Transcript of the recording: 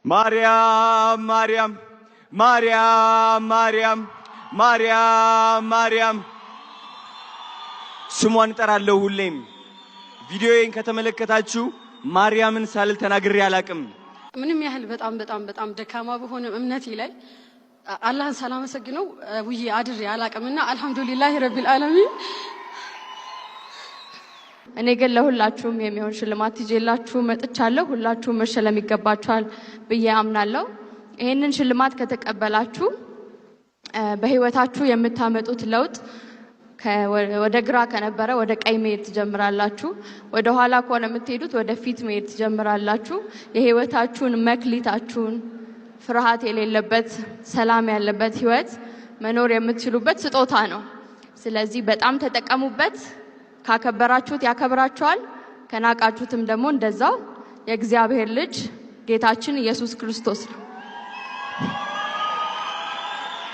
ማርያም ማርያም ማርያም ማርያም ማርያም ማርያም ስሟን እጠራለሁ ሁሌም። ቪዲዮዬን ከተመለከታችሁ ማርያምን ሳልል ተናግሬ አላቅም። ምንም ያህል በጣም በጣም በጣም ደካማ በሆነ እምነቴ ላይ አላህን ሳላመሰግነው ውዬ አድሬ አላቅምና አልሐምዱሊላህ ረቢል ዓለሚን። እኔ ግን ለሁላችሁም የሚሆን ሽልማት ይዤላችሁ መጥቻለሁ። ሁላችሁም መሸለም ይገባችኋል ብዬ አምናለሁ። ይህንን ሽልማት ከተቀበላችሁ በህይወታችሁ የምታመጡት ለውጥ ወደ ግራ ከነበረ ወደ ቀኝ መሄድ ትጀምራላችሁ። ወደ ኋላ ከሆነ የምትሄዱት ወደ ፊት መሄድ ትጀምራላችሁ። የህይወታችሁን መክሊታችሁን ፍርሃት የሌለበት፣ ሰላም ያለበት ህይወት መኖር የምትችሉበት ስጦታ ነው። ስለዚህ በጣም ተጠቀሙበት። ካከበራችሁት ያከብራችኋል፣ ከናቃችሁትም ደግሞ እንደዛው። የእግዚአብሔር ልጅ ጌታችን ኢየሱስ ክርስቶስ ነው።